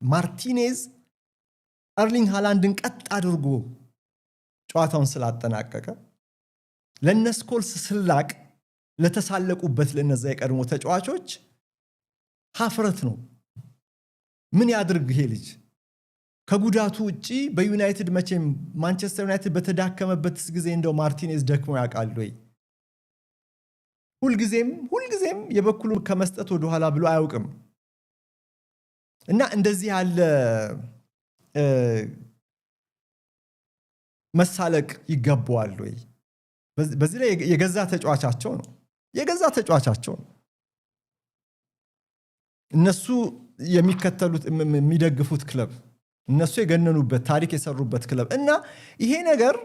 ማርቲኔዝ ኤርሊንግ ሃላንድን ቀጥ አድርጎ ጨዋታውን ስላጠናቀቀ ለነ ስኮልስ ስላቅ ለተሳለቁበት ለነዛ የቀድሞ ተጫዋቾች ሀፍረት ነው። ምን ያድርግ ይሄ ልጅ? ከጉዳቱ ውጪ በዩናይትድ መቼም ማንቸስተር ዩናይትድ በተዳከመበት ጊዜ እንደው ማርቲኔዝ ደክሞ ያውቃል ወይ? ሁልጊዜም ሁልጊዜም የበኩሉ ከመስጠት ወደኋላ ብሎ አያውቅም። እና እንደዚህ ያለ መሳለቅ ይገባዋል ወይ? በዚህ ላይ የገዛ ተጫዋቻቸው ነው፣ የገዛ ተጫዋቻቸው ነው። እነሱ የሚከተሉት፣ የሚደግፉት ክለብ፣ እነሱ የገነኑበት፣ ታሪክ የሰሩበት ክለብ። እና ይሄ ነገር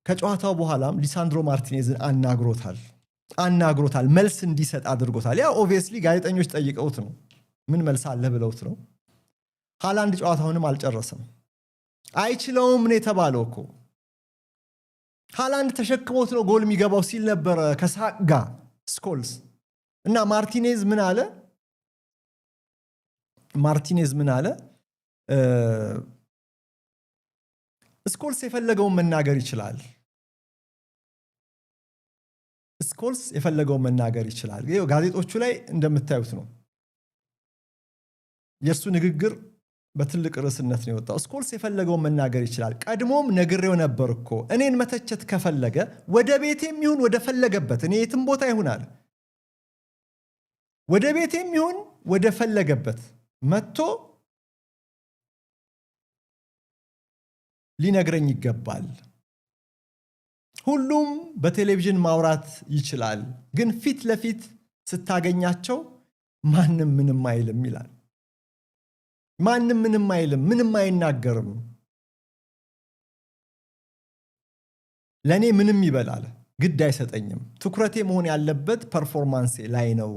ከጨዋታው በኋላም ሊሳንድሮ ማርቲኔዝን አናግሮታል፣ መልስ እንዲሰጥ አድርጎታል። ያ obviously ጋዜጠኞች ጠይቀውት ነው፣ ምን መልስ አለ ብለውት ነው። ሃላንድ ጨዋታውንም አልጨረሰም። አይችለውም ነው የተባለው እኮ። ሃላንድ ተሸክሞት ነው ጎል የሚገባው ሲል ነበረ ከሳቅ ጋር ስኮልስ። እና ማርቲኔዝ ምን አለ? ማርቲኔዝ ምን አለ? ስኮልስ የፈለገውን መናገር ይችላል። ስኮልስ የፈለገውን መናገር ይችላል። ጋዜጦቹ ላይ እንደምታዩት ነው። የእሱ ንግግር በትልቅ ርዕስነት ነው የወጣው። ስኮልስ የፈለገውን መናገር ይችላል። ቀድሞም ነግሬው ነበር እኮ፣ እኔን መተቸት ከፈለገ ወደ ቤቴም ይሁን ወደ ፈለገበት፣ እኔ የትም ቦታ ይሁን አለ፣ ወደ ቤቴም ይሁን ወደ ፈለገበት መጥቶ ሊነግረኝ ይገባል። ሁሉም በቴሌቪዥን ማውራት ይችላል፣ ግን ፊት ለፊት ስታገኛቸው ማንም ምንም አይልም ይላል። ማንም ምንም አይልም፣ ምንም አይናገርም። ለእኔ ምንም ይበላል፣ ግድ አይሰጠኝም። ትኩረቴ መሆን ያለበት performance ኤ ላይ ነው።